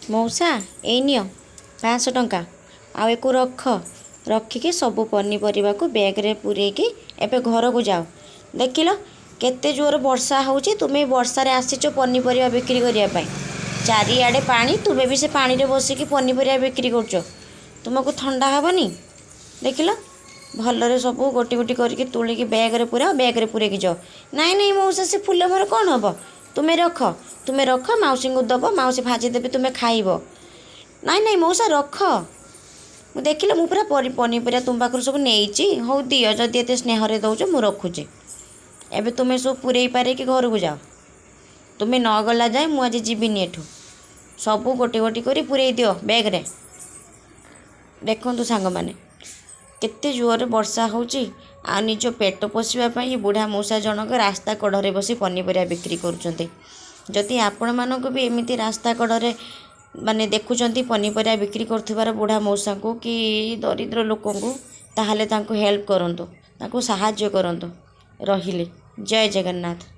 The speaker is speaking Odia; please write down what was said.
ମଉସା, ଏଇ ନିଅ 500 ଟଙ୍କା, ଆଉ ଏକୁ ରଖ। ରଖିକି ସବୁ ପନିପରିବାକୁ ବ୍ୟାଗ୍ରେ ପୂରେଇକି ଏବେ ଘରକୁ ଯାଅ। ଦେଖିଲ କେତେ ଜୋର ବର୍ଷା ହେଉଛି, ତୁମେ ବର୍ଷାରେ ଆସିଛ ପନିପରିବା ବିକ୍ରି କରିବା ପାଇଁ। ଚାରିଆଡ଼େ ପାଣି, ତୁମେ ବି ସେ ପାଣିରେ ବସିକି ପନିପରିବା ବିକ୍ରି କରୁଛ। ତୁମକୁ ଥଣ୍ଡା ହେବନି? ଦେଖିଲ, ଭଲରେ ସବୁ ଗୋଟି ଗୋଟି କରିକି ତୁଳିକି ବ୍ୟାଗ୍ରେ ପୂରାଅ, ବ୍ୟାଗ୍ରେ ପୂରେଇକି ଯାଅ। ନାଇଁ ନାଇଁ ମଉସା, ସେ ଫୁଲ ମୋର କ'ଣ ହେବ? ତୁମେ ରଖ, ତୁମେ ରଖ, ମାଉସୀଙ୍କୁ ଦେବ, ମାଉସୀ ଭାଜି ଦେବେ, ତୁମେ ଖାଇବ। ନାଇଁ ନାଇଁ ମଉସା, ରଖ। ମୁଁ ଦେଖିଲ, ମୁଁ ପୁରା ପନିପରିବା ତୁମ ପାଖରୁ ସବୁ ନେଇଛି। ହଉ ଦିଅ, ଯଦି ଏତେ ସ୍ନେହରେ ଦେଉଛ, ମୁଁ ରଖୁଛି। ଏବେ ତୁମେ ସବୁ ପୂରେଇ ପାରେଇକି ଘରକୁ ଯାଅ। ତୁମେ ନ ଗଲା ଯାଏଁ ମୁଁ ଆଜି ଯିବିନି ଏଠୁ। ସବୁ ଗୋଟି ଗୋଟି କରି ପୂରେଇ ଦିଅ ବ୍ୟାଗ୍ରେ। ଦେଖନ୍ତୁ ସାଙ୍ଗମାନେ, କେତେ ଜୋରରେ ବର୍ଷା ହେଉଛି ଆଉ ନିଜ ପେଟ ପୋଷିବା ପାଇଁ ବୁଢ଼ା ମଉସା ଜଣକ ରାସ୍ତା କଡ଼ରେ ବସି ପନିପରିବା ବିକ୍ରି କରୁଛନ୍ତି। ଯଦି ଆପଣମାନଙ୍କୁ ବି ଏମିତି ରାସ୍ତା କଡ଼ରେ ମାନେ ଦେଖୁଛନ୍ତି ପନିପରିବା ବିକ୍ରି କରୁଥିବାର ବୁଢ଼ା ମଉସାଙ୍କୁ କି ଦରିଦ୍ର ଲୋକଙ୍କୁ, ତାହେଲେ ତାଙ୍କୁ ହେଲ୍ପ କରନ୍ତୁ, ତାଙ୍କୁ ସାହାଯ୍ୟ କରନ୍ତୁ। ରହିଲି, ଜୟ ଜଗନ୍ନାଥ।